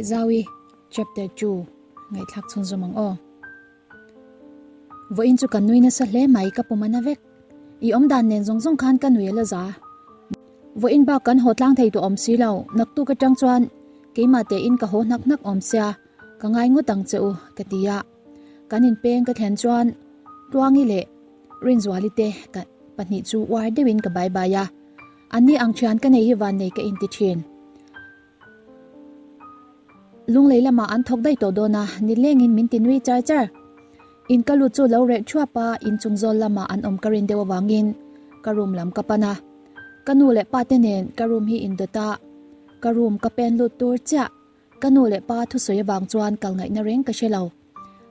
Ngaihzawi Chapter 2 Ngaihthlak chhunzawm ang aw. Vawiin chu kan nui nasa hle mai ka pum a na vek. I awm dan nen zawng zawng khan ka nui a la za. Vawiin bak kan haw tlang thei tawh awm si lo, naktuk atang chuan keimah tein ka haw hnak hnak awm sia, ka ngai ngawt ang che u ka ti a. Kan inpeng ka thlen chuan Tluangi leh Rinzuali te ka pahnih chu uar deuhin ka bye bye a. Anni ang thian ka nei hi vannei ka inti thin. Lunglei lamah an thawk daih tawh dawn a, nilengin min ti nui char char. In ka lut chu lo reh thuap a, inchung zawl lamah an awm ka rin deuh avangin ka room lam ka pan a. Ka nu leh pa te nen ka room hi indawt a, ka room ka pen lut tur chiah. Ka nu leh pa thusawi avang chuan kal ngaihna reng ka hre lo.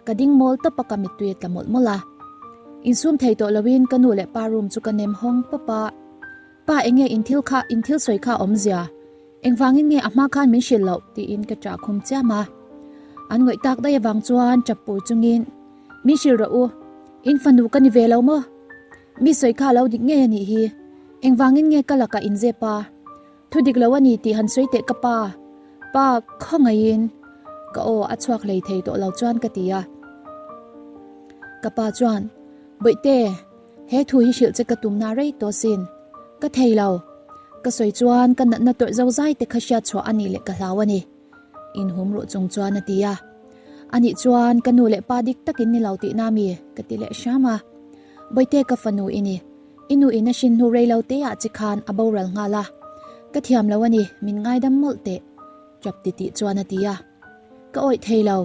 Ka ding mawl tawp a ka mittui a tla mawlh mawlh a. Insum thei tawh loin ka nu leh pa room chu ka nem hawng pawp a. Pa enge in thil kha in thil sawi kha a awmzia? Engvangin nge a hma khan min hrilh loh? tiin ka ṭah khum chiam a. An ngawih tak daih avang chuan ṭap pur chungin min hrilh rawh u. In fanu ka ni ve lo maw? Mi sawi kha a lo dik ngei a nih hi. Engvangin nge ka lakah in zep a? Thu dik lo a ni tih han sawi teh ka pa. Pa khawngaihin ka aw a chhuak hlei thei tawh lo chuan ka ti a. Ka pa chuan, Bawihte, he thu hi hrilh che ka tumna rei tawh sin. Ka thei lo. Ka sawi chuan ka natna tawrh zo zai te kha hriat chhuah a nih leh ka hlau a ni. Inhum ruh chung chuan a ti a. Anih chuan ka nu leh pa dik takin ni lo tihna mi? ka ti leh hram a. Bawihte ka fanu i ni. I nu in a hrin hnu rei lo te ah che khan a boral nghal a. Ka thiam lo a ni, min ngaidam mawlh teh. Chap ti tih chuan a ti a. Ka awih thei lo.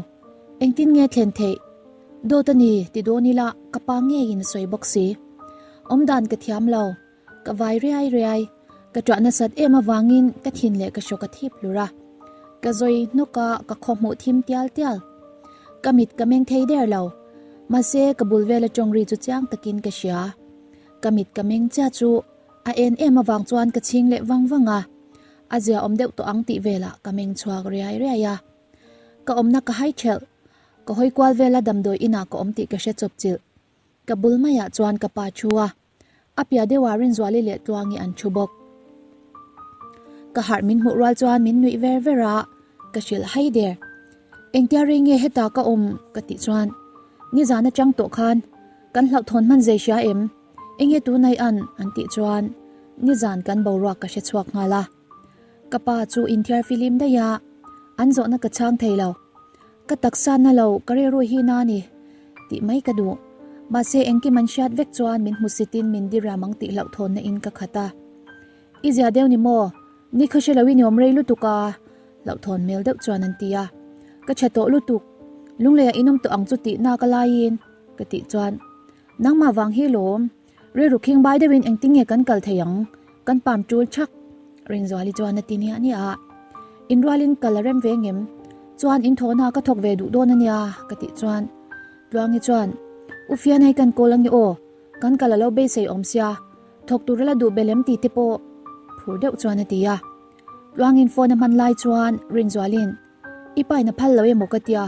Engtin nge thlen theih? Dawt a ni, ti dawn ila ka pa ngeiin a sawi bawk si. Awmdan ka thiam lo. Ka vai riai riai. Ka ṭah nasat em avangin ka thin leh ka hrawk a thip hlur a. Ka zawi hnawk a, ka khaw hmuh thim tial tial. Ka mit ka meng thei der lo. Mahse, ka bul vela ṭawng ri chu chiang takin ka hria. Ka mit ka meng chiah chu a en em avang chuan ka chhing leh vang vang a. A zia awm deuh tawh ang tih velah ka meng chhuak riai riai a. Ka awmna ka hai ṭhelh. Ka hawi kual vela damdawi inah ka awm tih ka hre chawp chilh. Ka bul maiah chuan ka pa thu a. A piah deuhah Rinzuali leh Tluangi an thu bawk. Ka harh min hmuh rual chuan min nuih ver ver a, ka hrilh hai der. Engtia rei nge hetah ka awm ka tih chuan nizan atang tawh khan kan hlauhthawn hman zei hria em? Enge tunai an an tih chuan nizan kan boruak ka hre chhuak nghal a. Ka pa chu inthiar filim daih a, an zawhna ka chhang thei lo. Ka taksa na lo, ka rilru hi na a ni tih mai ka duh. Mahse engkim an hriat vek chuan min hmusitin min diriam ang tih hlauhthawnna in ka khat a. I zia deuh ni maw? Ni kha hre lo i niawm rei lutuk a, hlauhthawn hmel deuh chuan an ti a. Ka chhe tawh lutuk, lungleiah in awm tawh ang chu tih nak a laiin ka tih chuan nangmah vang hi lawm. Rilru khing bai deuhin engtin nge kan kal thei ang? Kan pam tul chak. Rinzuali chuan a ti niah niah a. Inrualin kal a rem ve ngem? Chuan in thawhna ka thawk ve duh dawn a nia ka tih chuan Tluangi chuan U Fian hei kan kawl ange aw, kan kal a lo beisei awm sia, thawk tur a la duh belem tih te pawh phur deuh chuan a ti a. Tluangin phone a hman lai chuan Rinzualin I pa in a phal lo emaw ka tia,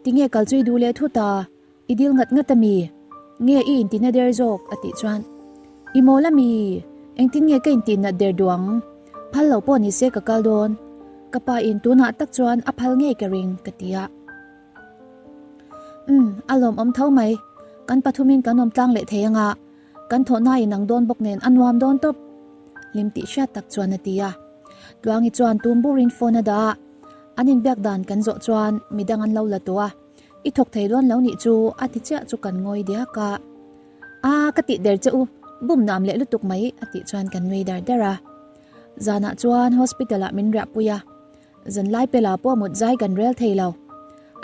tinge kal chu i duh leh thut a? I dil ngat ngat a mi? Nge i intina der zawk? a tih chuan, I mawl a mi? Engtin nge ka intihnat der duh ang? Phal lo pawh ni se ka kal dawn. Ka pa in tunah tak chuan a phal ngei ka ring, ka ti a. Umm, a lawmawm tho mai. Kan pathumin kan awm tlang leh thei anga, kan thawhna in ang dawn bawk nen a nuam dawn tawp. Hlim tih hriat tak chuan a ti a. Tluangi chuan tum burin phone a dah a. An inbiak dan kan zawh chuan midang an lo la tawh a. I thawk thei dawn lo nih chu a ti chiah chu kan ngawi diak a. A ka tih der che u, bum nuam leh lutuk mai a tih chuan kan nui dar dar a. Zanah chuan hospital ah min riahpui a, zanlai pela pawh mut zai kan rel thei lo.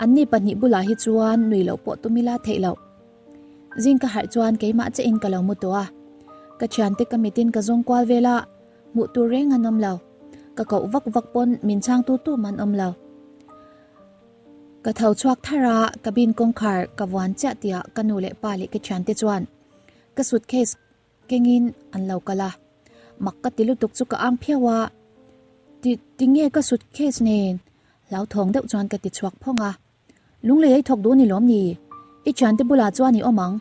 Anni pahnih bulah hi chuan nui loh pawh tum ila theih loh. Zing ka harh chuan keimah che in ka lo mu tawh a. Ka thiante ka mitin ka zawng kual vel a, hmuh tur reng an awm lo. Ka koh vak vak pawn min chhang tu tu man awm lo. Ka tho chhuak thar a, cabin kawngkhar ka vuan chiah tihah ka nu leh pa leh ka thiante chuan ka suitcase kengin an lo kal a. Mak ka ti lutuk chu ka ang phiau a, Ti, tinge ka suitcase nen? Hlauthawng deuh chuan ka ti chhuak phawng a. Lunglei ei thawk duh ni lawm ni? I thiante bulah chuan i awm ang.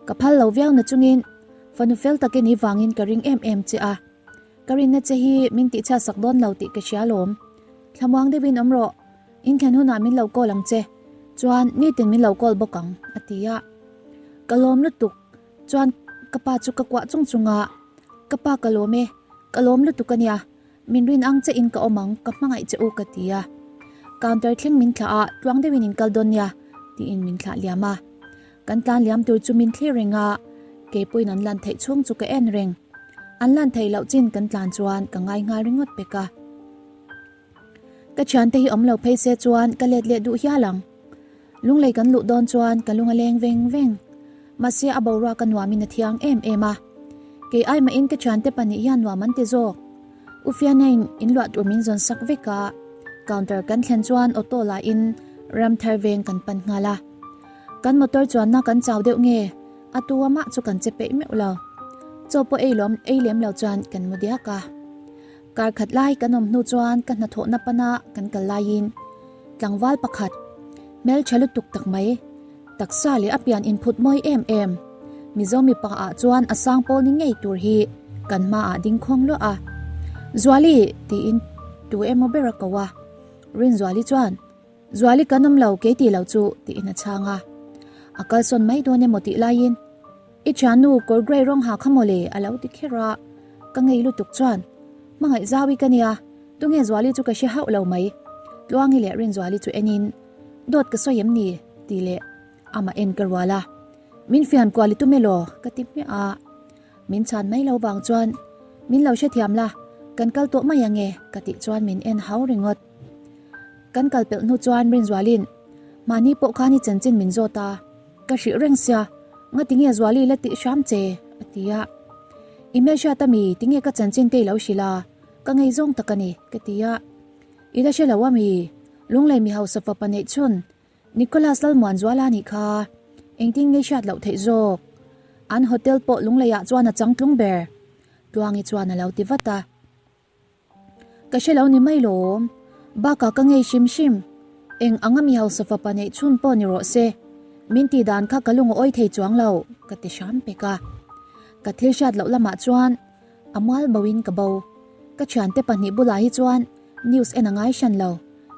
Ka phal lo viau na chungin fanu fel takin i vangin ka ring em em che a. Ka rinna che hi min tihchhiatsak dawn lo tih ka hria lawm. Thlamuang deuhin awm rawh. In thlen hunah min lo call ang che, chuan nitin min lo call bawk ang, a ti a. Ka lawm lutuk, chuan ka pa chu ka kuah chung chung a, Ka pa ka lawm e, ka lawm lutuk a nia, min rin ang che in ka awm ang, ka hmangaih che u ka ti a. Counter thleng min thlah a, tluang deuhin in kal dawn nia, tiin min thlah liam a. Kan tlan liam tur chu min thlir reng a, keipawhin an lan theih chhung chu ka en reng. An lan theih loh chin kan tlan chuan ka ngai nghal ringawt pek a. Ka thiante hi awm lo phei se chuan ka let leh duh hial ang. Lunglei kan luh dawn chuan ka lung a leng veng veng. Mahse a boruak a nuamin a thiang em em a. Kei ai mahin ka thiante pahnih hian nuam an ti zawk. U Fianain in luah tur min zawn sak vek a, counter kan thlen chuan auto la in Ramthar veng kan pan nghal a. Kan motor chuanna kan chau deuh nge a tu a mah chu kan che peih meuh lo. Chaw pawh ei lawm ei lem lo chuan kan mu diak a. Kar khat lai kan awm hnu chuan ka hnathawhna pana kan kal laiin tlangval pakhat hmeltha lutuk tak mai, taksa leh a pian inphut mawi em em, Mizo mipa ah chuan a sang pawl ni ngei tur hi kan hmaah ding khawng luah a. Zuali tiin tu emaw ber a ko a. Rinzuali chuan Zuali kan awm lo kei tih lo chu tiin a chhang a. A kalsawn mai dawn emaw tih laiin I thiannu kawr grey rawng ha kha mawle a lo ti kher a, ka ngei lutuk chuan hmangaih zau i ka nia, tunge Zuali chu ka hre hauh lo mai. Tluangi leh Rinzuali chu enin Dawt ka sawi em ni? tih leh amah en ka rual a, Min fian kual i tum elaw? ka ti hmiah a, min chhan mai lo vang chuan Min lo hrethiam la, kan kal tawh mai ange ka tih chuan min en hau ringawt. Kan kal pelh hnu chuan Rinzualin Mahni pawh khan i chanchin min zawt a, ka hrih reng sia, ngati nge Zuali la tih hram che? a ti a. I hmelhriat ami, tinge ka chanchin te i lo hrilh a, ka ngei zawng tak a ni, ka ti a. I la hre lo ami, Lunglei mi hausa fapa neih chhun Nicholas Lalmuanzuala nih kha, engtin nge hriat loh theih zawk? An hotel pawh Lungleiah chuan a changtlung ber, Tluangi chuan a lo ti vat a. Ka hre lo ni mai lawm. Bakah ka ngei hrim hrim. Eng anga mi hausa fapa neih chhun pawh ni rawh se. Min tih dan kha ka lung a awi thei chuang lo, ka ti hram pek a. Ka thil hriat loh lamah chuan a mual bo in ka bo. Ka thiante pahnih bulah hi chuan news en a ngai hran lo.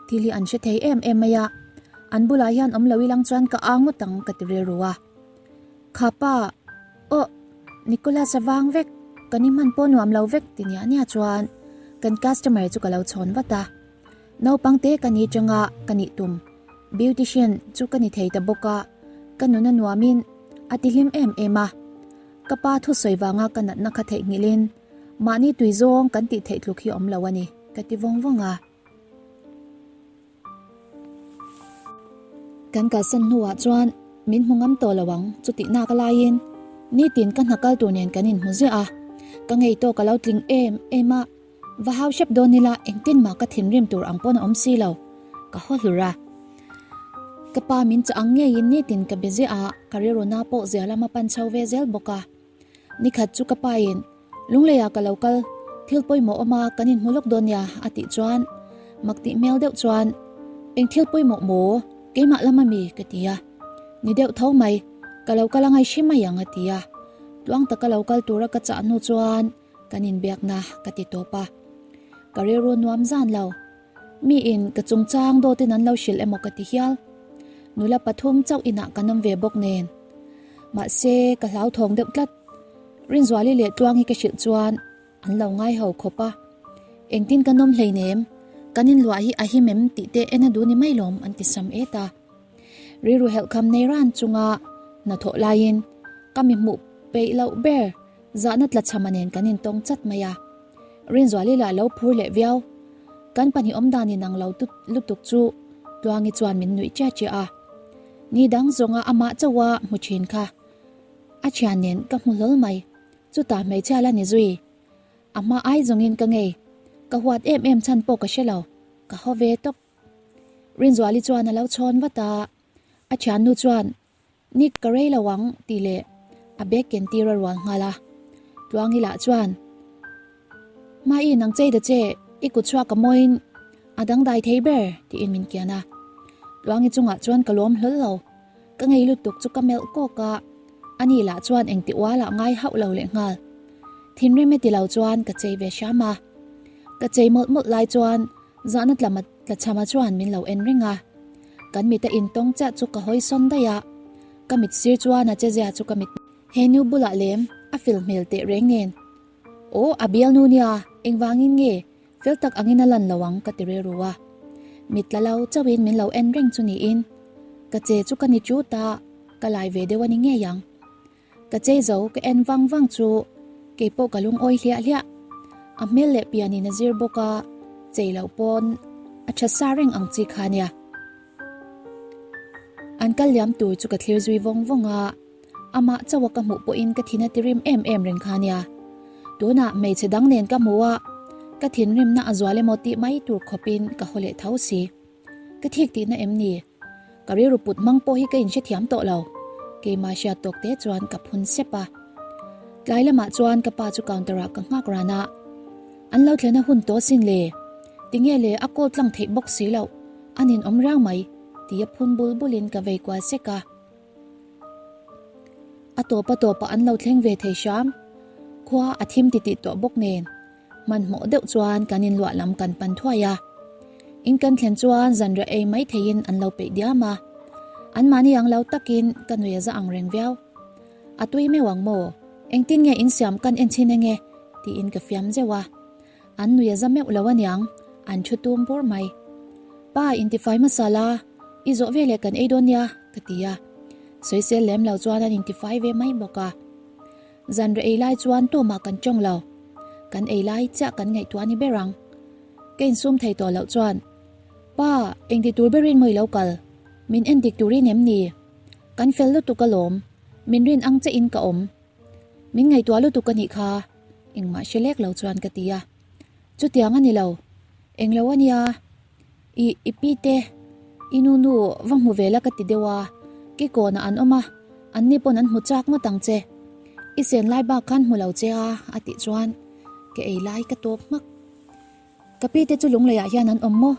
Thil hi an hre thei em em mai a. An bulah hian awm lo ilang chuan ka ang ngawt ang ka ti rilru a. Kha pa, Aw, Nicholas a vang vek, kan i hman pawh nuam lo vek ti nia nia chuan kan customer chu ka lo chhawn vat a. Naupang te ka ni tanga ka nih tum, beautician chu ka ni thei ta bawk a, ka nun a nuamin a ti hlim em em a. Ka pa thusawi vanga ka natna kha theihnghilhin mahni tui zawng kan tih theih tluk hi awm lo a ni, ka ti vawng vawng a. Kan kalsan hnuah chuan min hmu ngam tawh lo ang chutih nak laiin nitin ka hna kal tur nen kan inhmu ziah a, ka ngei tawk a lo tling em em a, va hau hrep dawn ila engtin mah ka thinrim tur ang pawn a awm si lo, ka haw hlur a. Ka pa min chah ang ngeiin nitin ka be ziah a, ka rilru na pawh zia lam a pan chho ve zel bawk a. Nikhat chu ka pain, Lungleiah ka lo kal, thil pawimawh awm a, kan inhmu lawk dawn nia, a tih chuan mak tih hmel deuh chuan, Eng thil pawimawh maw? Keimah lam ami? ka ti a. Ni deuh tho mai, ka lo kal a ngai hrim mai ang, a ti a. Tluang taka lo kal tura ka chah hnu chuan kan inbiakna ka ti tawp a. Ka rilru nuam zan lo. Miin ka chungchang dawtin an lo hrilh emaw ka ti hial. Nula pathum chauh inah kan awm ve bawk nen. Mahse, ka hlauthawng deuh tlat. Rinzuali leh Tluangi ka hrilh chuan an lo ngai ho khawp a. Engtin kan awm hleinem, kan inluah hi a him em tih te en a duh ni mai lawm an ti sam et a. Rilru helhkham nei ran chunga hnathawh laiin ka mi hmuh peih loh ber zahna tlachhama nen kan intawng chat mai a. Rinzuali lah lo phur leh viau. Kan pahnih awmdan inang lo lutuk chu Tluangi chuan min nuih chiah chiah a. Ni dang zawnga amah chauha hmu thin kha a thian nen ka hmu hlawl mai. Chutah hmeichhia la ni zui. A hma ai zawngin ka ngei. Ka huat em em chhan pawh ka hre lo. Ka haw ve tawp. Rinzuali chuan a lo chhawn vat a. A thiannu chuan Nick ka rei lo ang tih leh a bag ken tir a rual nghal a. Tluangi lah chuan, Hmai nang chei ta che, i kut chhuak ka mawiin a dangdai thei ber tiin min kian a. Tluangi chungah chuan ka lawm hlawl lo. Ka ngei lutuk chu ka melh kawk a, ani lah chuan engti ual ah ngai hauh lo leh nghal. Thinrim e ti lo chuan ka chei ve hram a. Ka chei mawlh mawlh lai chuan. Zahna tlama tlachhama chuan min lo en reng a. Kan mit a intawng chiah chu ka hawi sawn daih a. Ka mit sir chuan a che zia chu ka mit. He nu bulah lem a fel hmel teh reng nen. Aw a bialnu nia, engvangin nge fel tak angin a lan lo ang ka ti rilru a. Mit tla lo chauhin min lo en reng chu niin ka che chu ka ni chut a, ka lai ve deuh a ni ngei ang. Ka chei zo ka en vang vang chu keipawh ka lungawi hliah hliah. A hmel leh pianin a zir bawk a, chei loh pawn a tha sa reng ang chi kha nia. An kal liam tur chu ka thlir zui vawng vawng a, amah chauh a ka hmuh pawhin ka thin a ti rim em em reng kha nia. Tunah hmeichhe dang nen ka hmu a, ka thinrimna a zual emaw tih mai tur khawpin ka haw leh tho si. Ka thik tihna em ni? Ka rilru put hmang pawh hi ka inhrethiam tawh lo. Keimah hriat tawk te chuan ka phun sep a. Tlai lamah chuan ka pa chu counter ah ka nghak ran a. An lo thlena hun tawh sin le. Tinge le a call tlang theih bawk si loh. A ninawm riau mai tia phun bul bulin ka vei kual sek a. A tawp a tawpah an lo thleng ve thei hram. Khua a thim titih tawh bawk nen. Hmanhmawh deuh chuan kan inluah lam kan pan thuai a. In kan thlen chuan zanriah ei mai theiin an lo peih diam a. Anmahni ang lo takin ka nui a za ang reng viau. A tui meuh ang maw? Engtin nge insiam kan en chhin enge? tiin ka fiam zeuh a. An nui a za meuh lo aniang, an thu tum bur mai. Pa intifai hmasa la, i zawh veleh kan ei dawn nia, ka ti a. Sawisel lem lo chuan an intifai ve mai bawk a. Zanriah ei lai chuan tumah kan tawng lo. Kan ei lai chiah kan ngaihtuah a ni ber ang. Ka insum thei tawh loh chuan, Pa, engti tur berin maw i lo kal? Min en dik turin em ni? Kan fel lutuk alawm, min rin ang che in ka awm. Min ngaihtuah lutuk a nih kha, engmah hre lek lo chuan ka ti a. Chutiang a ni lo, englo a nia. I, i pi te, i nu nu va hmu ve la ka ti deuh a, kikawnah an awm a, anni pawn an hmu chak ngawt ang che. I sen lai bak khan hmu lo che a, a tih chuan ka ei lai ka tawp hmak. Ka pi te chu lungleiah hian an awm maw?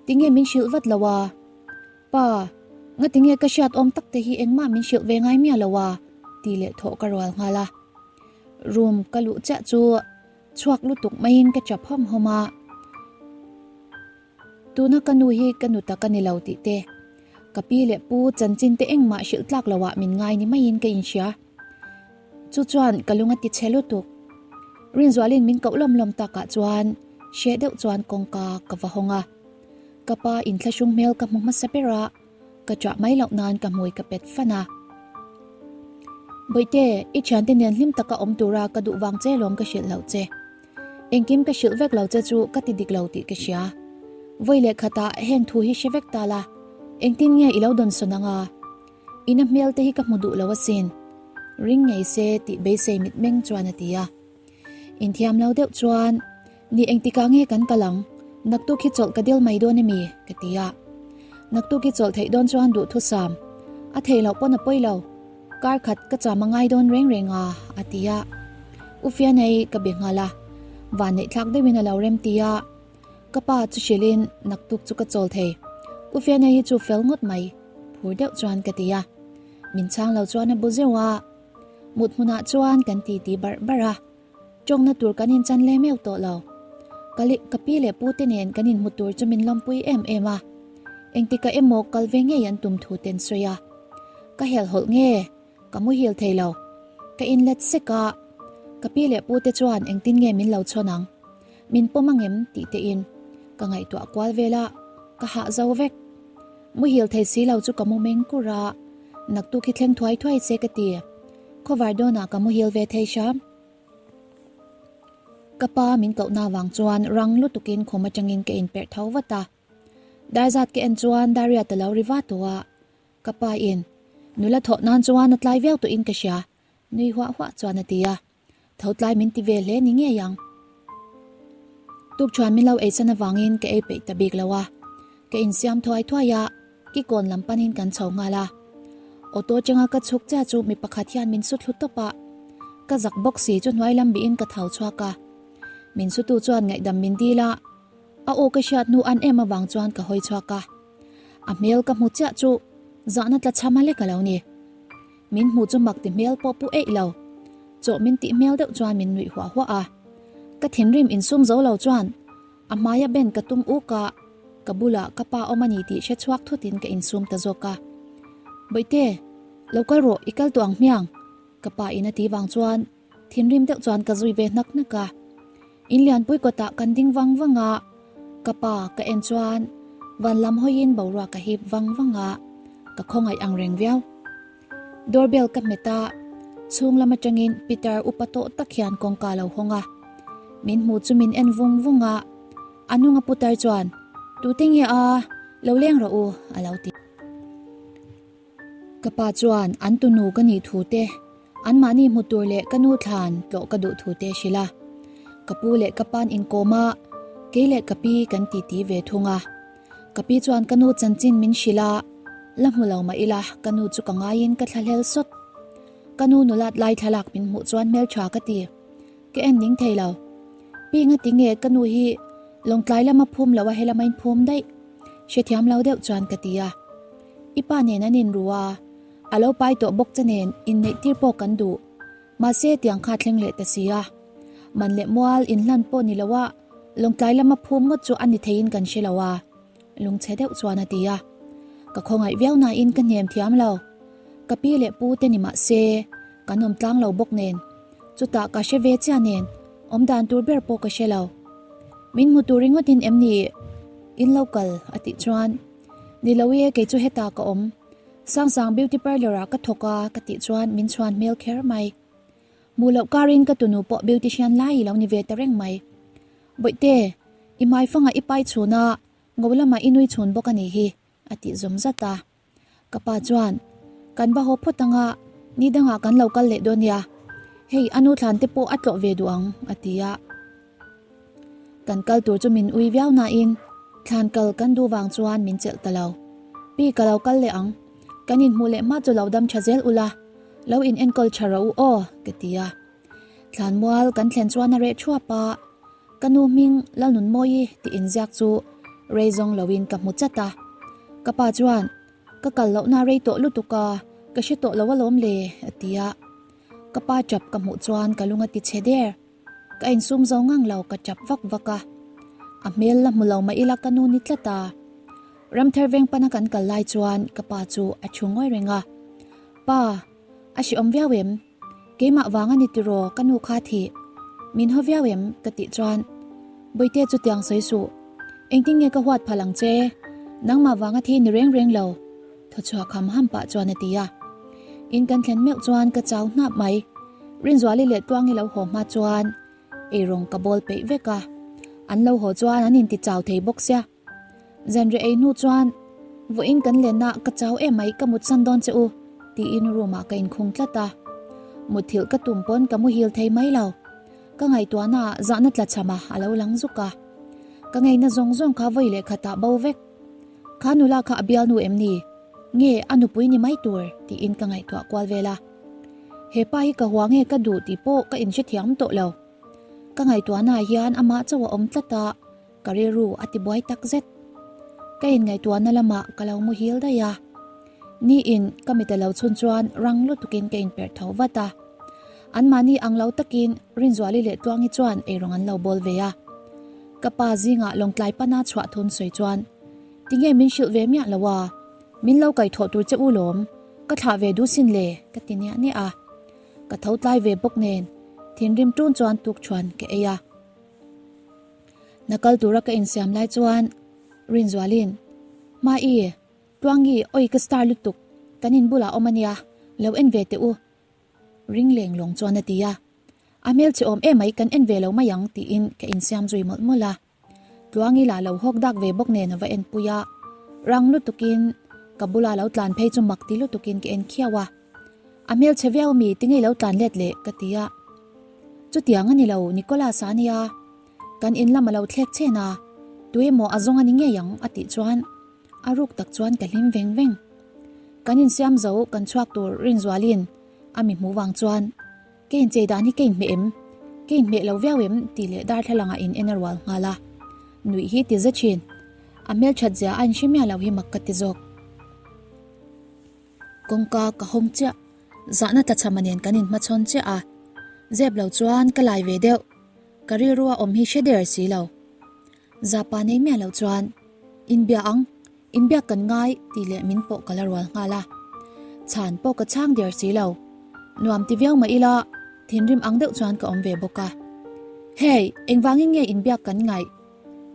Tinge min hrilh vat lo a? Pa, ngatinge ka hriat awm tak te hi engmah min hrilh ve ngai miah lo a? tih leh thawh ka rual nghal a. Room ka luh chiah chu chhuak lutuk maiin ka chap hawm hawm a. Tuna ka nu hi ka nu tak a ni lo tih te, ka pi leh pu chanchin te engmah hrilh tlak lo ah min ngai ni maiin ka inhria. Chu chuan ka lung a ti chhe lutuk. Rinzualin min koh lawm lawm takah chuan hreh deuh chuan kawngka ka va hawng a. Ka pa inthlahrung hmel ka hmu hmasa ber a, ka chah mai loh nan ka hmui ka pet fan a. Bawihte, i thiante nen hlim taka awm tura ka duh vang che lawm ka hrilh loh che. Engkim ka hrilh vek lo che chu ka ti dik lo tih ka hria. Vawi leh khatah heng thu hi hre vek ta la, engtin nge i lo dawn sawn ang a? Ina hmel te hi ka hmu duh lo asin. Ring ngei se tih beisei mitmeng chuan a ti a. Inthiam lo deuh chuan, Ni engtikah nge kan kal ang? Naktuk hi chawlh ka dil mai dawn emi? ka ti a. Naktuk hi chawlh theih dawn chuan duhthusam. A theih loh pawn a pawi lo. Kar khat ka cham a ngai dawn reng reng a, a ti a. U Fianei ka be nghal a. Vanneih thlak deuhin a lo rem ti a. Ka pa chu hrilhin naktuk chu ka chawl thei. U Fianei hi chu fel ngawt mai, phur deuh chuan ka ti a. Min chhang lo chuan a bu zeuh a. Mut hmunah chuan kan ti ti barh barh a. Tawngna tur kan inchan leh meuh tawh lo. Ka leh ka pi leh pu te nen kan inhmu tur chu min lawmpui em em a. Engtikah emaw kal ve ngei an tum thu ten sawi a. Ka helhhawlh nge? Ka muhil thei lo. Ka inlet sek a. Ka pi leh pu te chuan engtin nge min lo chhawn ang? Min pawm angem tih te in ka ngaihtuah kual vel a, ka hah zo vek. Muhil thei si lo chu ka mu meng kur a, naktuk hi thleng thuai thuai se ka ti. Khawvar dawnah ka muhil ve thei hram. Ka pa min kohna vang chuan rang lutukin khum atangin ka inperh tho vat a. Darzat ka en chuan Dariat a lo ri va tawh a, ka pa in nula thawh nan chuan a tlai viau tawhin ka hria, nui huah huah chuan a ti a. Tho tlai min ti ve hle ni ngei ang. Tukṭhuan min lo eisan avangin ka ei peih ta bik lo a, ka insiam thuai thuai a, kikawn lam panin kan chho nghal a. Auto changa ka chhuk chiah chu mi pakhat hian min su thlu tawp a, ka zak bawk si chu hnuai lam bihin ka tho chhuak a. Min sutu chuan ngaihdam min dil a, a aw ka hriat hnu an em avang chuan ka hawi chhuak a. A hmel ka hmu chiah chu zahna tla chham a lek a lo ni. Min hmu chu mak ti hmel pawh pu eih lo. Chawh min tih hmel deuh chuan min nuih huah huah a. Ka thinrim insum zo lo chuan. A hmaia ben ka tum uk a, ka bulah ka pa awm a ni tih hre chhuak thutin ka insum ta zawk a. Bawihte, lo kal rawh, i kal tawh ang hmiang, ka pa in a ti vang chuan thinrim deuh chuan ka zui ve hnak hnak a. In lianpui kawtah kan ding vang vang a, ka pa ka en chuan van lam hawiin boruak ka hip vang vang a, ka khawngaih ang reng viau. Doorbell ka hmet a, chhung lam atangin Peter upa tawh tak hian kawngka a lo hawng a. Min hmu chu min en vung vung a, a hnunga putar chuan, Tute nge a, lo leng rawh u, a lo ti. Ka pa chuan an tunu ka nih thu te, anmahni hmu tur leh ka nu thlan tlawh ka duh thu te a hrilh a. Ka pu leh ka pa'n inkawm a, kei leh ka pi kan titi ve thung a. Ka pi chuan ka nu chanchin min hrilh a, la hmu lo mah ila ka nu chu ka ngaiin ka thlahlel sawt. Ka nu nulat lai thlalak min hmuh chuan hmeltha ka ti. Ka en ning thei lo. Pi nga ti nge ka nu hi Lawngtlai lama phum lo a helama in phum daih? Hrethiam lo deuh chuan ka ti a. I pa nen an inru a, a lo pai tawh bawk che nen inneih tir pawh kan duh. Mahse tiang kha thleng leh ta si a. Man leh mual inhlan pawh ni lo a, Lawngtlai lama phum ngawt chu a ni theiin kan hre lo a, lungchhe deuh chuan a ti a. Ka khawngaih viau nain ka hnem thiam lo. Ka pi leh pu te ni mah se, kan awm tlang lo bawk nen. Chutah ka hre ve chiah nen, awm dan tur ber pawh ka hre lo. Min hmu tur ringawtin em ni in lo kal? a tih chuan, Ni lo e, kei chu hetah ka awm. Sangsang beauty parlour ah ka thawk a ka tih chuan min chhuan hmel kher mai. Hmuh loh karin ka tunu pawh beautician lai i lo ni ve ta reng mai. Bawihte, i hmaifangah i pai chhun a, ngo lamah i nui chhun bawk a nih hi, a tih zawm zat a. Ka pa chuan, Kan va haw phawt anga, ni dangah kan lo kal leh dawn nia. Hei, a nu thlan te pawh a tlawh ve duh ang, a ti a. Kan kal tur chu min ui viau nain thlan kal kan duh vang chuan min chelh ta lo. Pi ka lo kal leh ang, kan inhmuh leh hma chu lo dam tha zel ula, lo in enkawl tha rawh u aw, ka ti a. Thlan mual kan thlen chuan a reh thuap a, ka nu hming Lalnunmawi tih inziak chu rei zawng loin ka hmu chat a. Ka pa chuan, Ka kal lohna rei tawh lutuk a, ka hre tawh lo alawm le, a ti a. Ka pa tap ka hmuh chuan ka lung a ti chhe der. Ka insum zo ngang lo ka tap vak vak a. A hmel la hmu lo mah ila ka nu ni tlat a. Ramthar veng pana kan kal lai chuan ka pa chu a thu ngawi reng a. Pa, a hre awm viau em? Keimah vang a ni tiraw ka nu kha thih? Min haw viau em? ka tih chuan Bawihte chu tiang sawi suh. Engtin nge ka huat phal ang che? Nangmah vanga thi ni reng reng lo. Thaw chhuak ham ham pah chuan a ti a. In kan thlen meuh chuan ka chau hnap mai. Rinzuali leh Tluangi lo haw hma chuan eirawng ka bawl peih vek a. An lo haw chuan an inti chau thei bawk sia. Zanriah ei hnu chuan vawiin kan lenna ka chau em mai ka mutsan dawn che u tiin room ah ka inkhung tlat a. Mutthilh ka tum pawn ka muhil thei mai lo. Ka ngaihtuahna ah zahna tla chham a a lo lang zuk a. Ka ngeina zawng zawng kha vawi leh khatah bo vek. Kha nula kha a bialnu em ni? Nge a nupui ni mai tur? tiin ka ngaihtuah kual vel a. He pa hi ka hua nge ka duh tih pawh ka inhrethiam tawh lo. Ka ngaihtuahna ah hian amah chauh a awm tlat a, ka rilru a ti buai tak zet. Ka inngaihtuahna lamah ka lo muhil daih a. Niin ka mit a lo chhun chuan rang lutukin ka inperh tho vat a. Anmahni ang lo takin Rinzuali leh Tluangi chuan eirawng an lo bawl ve a. Ka pa zingah Lawngtlai pana chhuah thun sawi chuan, Tinge min hrilh ve miah lo a? Min lo kaihthawh tur che u lawm, ka thlah ve duh sin le, ka ti niah niah a. Ka tho tlai ve bawk nen, thinrim tun chuan tukṭhuan ka ei a. Na kal tura ka insiam lai chuan Rinzualin, Hma-i, Tluangi, awi ka star lutuk, kan in bulah awm a nia, lo en ve teh u, Ring leng lawng chuan a ti a. A hmel che awm emai kan en ve lo mai ang tiin ka insiam zui mawlh mawlh a. Tluangi lah lo hawk dak ve bawk nen a va en pui a. Rang lutukin ka bula lo tlan phei chu mak ti lutukin ka en khiau a. A hmel che viau mi tinge i lo tlan let leh ka ti a. Chutiang a ni lo Nicholas-a a nia. Kan in lam a lo thlek chen a, tuemaw a zawng a ni ngei ang a tih chuan A ruk tak chuan ka hlim veng veng. Kan insiam zo kan chhuak tur Rinzualin a mi hmuh vang chuan ka inchei dan hi ka inhmeh em? Ka inhmeh lo viau em? tih leh darthlalangah in en a rual nghal a. Nuih hi ti za thin. A hmelthat zia a inhre miah lo hi mak ka ti zawk. Kawngka ka hawng chiah. Zahna tlachhama nen kan inhmachhawn chiah a. Zep lo chuan ka lai ve deuh. Ka rilru a awm hi hre der si lo. Zapa nei miah loh chuan, Inbia ang, inbiak kan ngai tih leh min pawh ka la rual nghal a. Chhan pawh ka chhang der si lo. Nuam ti viau mah ila, thinrim ang deuh chuan ka awm ve bawk a. Hey, engvangin nge inbiak kan ngaih?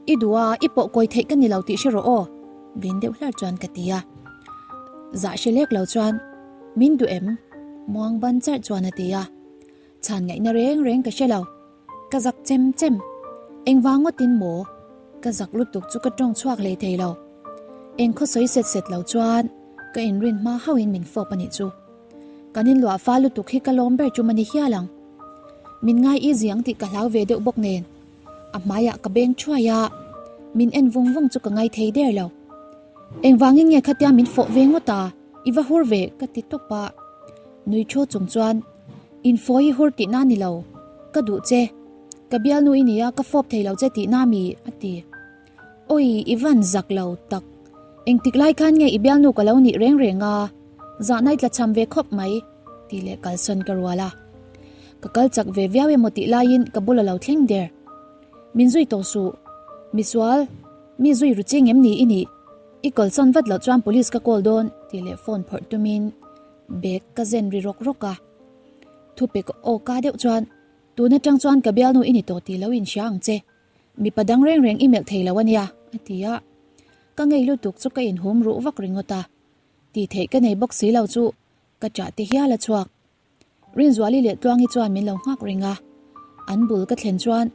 I duh a, i pawh kawi theih ka ni lo tih hre rawh aw, vin deuh hlar chuan ka ti a. Zah hre lek lo chuan, Min duh em? Muang ban charh chuan a ti a. Chhan ngaihna reng reng ka hre lo. Ka zak chem chem. Engvang ngawtin maw? Ka zak lutuk chu ka tawng chhuak hlei thei lo. Eng khaw sawi set set lo chuan ka inrin hma hauhin min fawp a nih chu. Kan inluah fal lutuk hi ka lawm ber chum a ni hial ang. Min ngai easy ang tih ka hlau ve deuh bawk nen. A hmaiah ka beng thuai a, min en vung vung chu ka ngai thei der lo. Engvangin nge khatia min fawh ve ngawt a, i va hur ve ka ti tawp a. Nui thu chung chuan, Infawi i hur tihna ni lo, ka duh che. Ka bialnu i nia ka fawp thei lo che tihna mi a ti. Awi i van zak lo tak. Engtik lai khan nge i bialnu ka lo nih reng reng a, zahna i tlachham ve khawp mai tih leh kalsawn ka rual a. Ka kal chak ve viau emaw tih laiin ka bul a lo thleng der. Min zui tawh suh. Misual, mi zui ru ching em ni i nih? I kalsawn vat loh chuan police ka call dawn tih leh phone phawrh tumin bag ka zen ri rawk rawk a. Thupek aw ka deuh chuan, Tun atang chuan ka bialnu i ni tawh tih lo inhria ang che. Mipa dang reng reng i melh thei lo a nia, a ti a. Ka ngei lutuk chu ka inhum ruh vak ringawt a. Tih theih ka nei bawk si lo chu ka chah te hial a chhuak. Rinzuali leh Tluangi chuan min lo nghak reng a. An bul ka thlen chuan,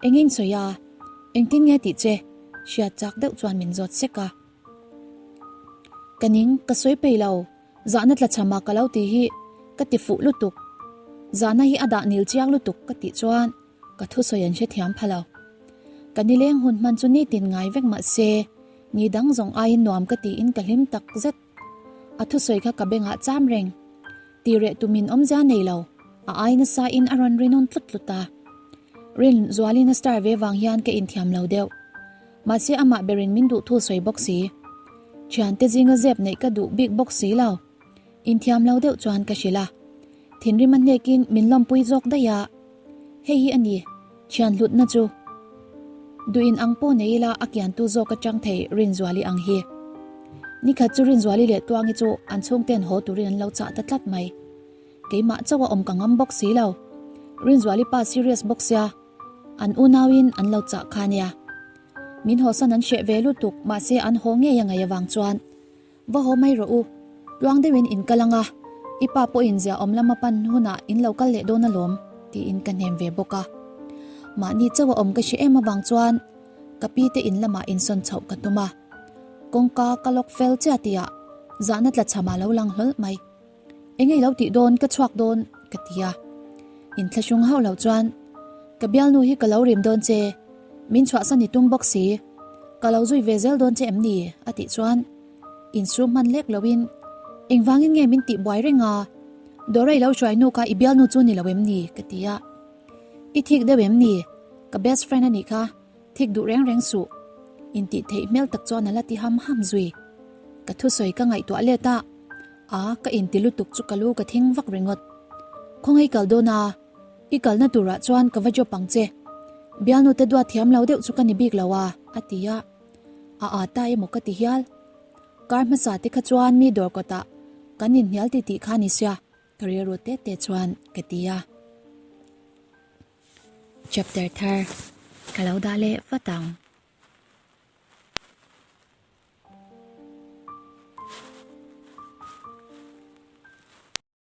Engin sawi a? Engtin nge tih che? Hriat chak deuh chuan min zawt sek a. Ka ning, ka sawi peih lo. Zahna tlachhama ka lo tih hi ka ti fuh lutuk. Zahna hi a dah nil chiang lutuk ka tih chuan Ka thusawi an hrethiam pha lo. Ka nileng hun hman chu nitin ngai vek mah se, ni dang zawng aiin nuam ka tiin ka hlim tak zet. A thusawi kha ka bengah cham reng. Ti reh tumin awmzia nei lo, a ai nasa in a rawn ri nawn tlut tlut a. Rin Zualin a star ve vang hian ka inthiam lo deuh. Mahse amah berin min duh thu sawi bawk si. Thiante zinga zep neih ka duh bik bawk si lo. Inthiam lo deuh chuan ka hrilh a. Thinrim a hnekin min lawmpui zawk daih a. Hei hi a ni, thian hlutna chu. Duh in ang pawh nei ila a kiantu zawk atang thei Rinzuali ang hi. Nikhat chu Rinzuali leh Tuangi chu an chhungten haw turin an lo chah ta tlat mai. Keimah chauh a awm ka ngam bawk si lo. Rinzuali pa serious bawk sia, an unauin an lo chah kha nia. Min hawsan an hreh ve lutuk mahse an haw ngei a ngaih avang chuan Va haw mai rawh u, tluang deuhin in kal ang a, i pa pawhin zia awm lama pan hunah in lo kal leh dawn alawm, tiin ka hnem ve bawk a. Mahni chauh a awm ka hre em avang chuan ka pi te in lamah insawn chhoh ka tum a. Kawngka ka lock fel chiah tihah zahna tlachham a lo lang hlawl mai. Eng ei lo tih dawn ka chhuak dawn ka ti a. Inthlahrung hauh loh chuan ka bialnu hi ka lo rim dawn che, min chhuahsan i tum bawk si, ka lo zui ve zel dawn che em ni? a tih chuan insum hman lek loin engvangin nge min tih buai reng a, Dora i lo hruai nu kha i bialnu chu ni lo em ni? ka ti a. I thik deuh em ni? Ka best friend a nih kha. Thik duh reng reng suh. Intih theih hmel tak chuan a la ti ham ham zui. Ka thusawi ka ngaihtuah let a, a ka inti lutuk chu ka lu ka thing vak ringawt. Khawngaih kal dawn a, i kalna turah chuan ka va drop ang che. Bialnu te duat thiam lo deuh chu ka ni bik lo a, a ti a. A â ta emaw ka ti hial. Kar hmasa te kha chuan mi dawr kawtah kan inhnial titih kha ni sia, ka rilru te te chuan ka ti a. Chapter thar ka lo dah leh vat ang.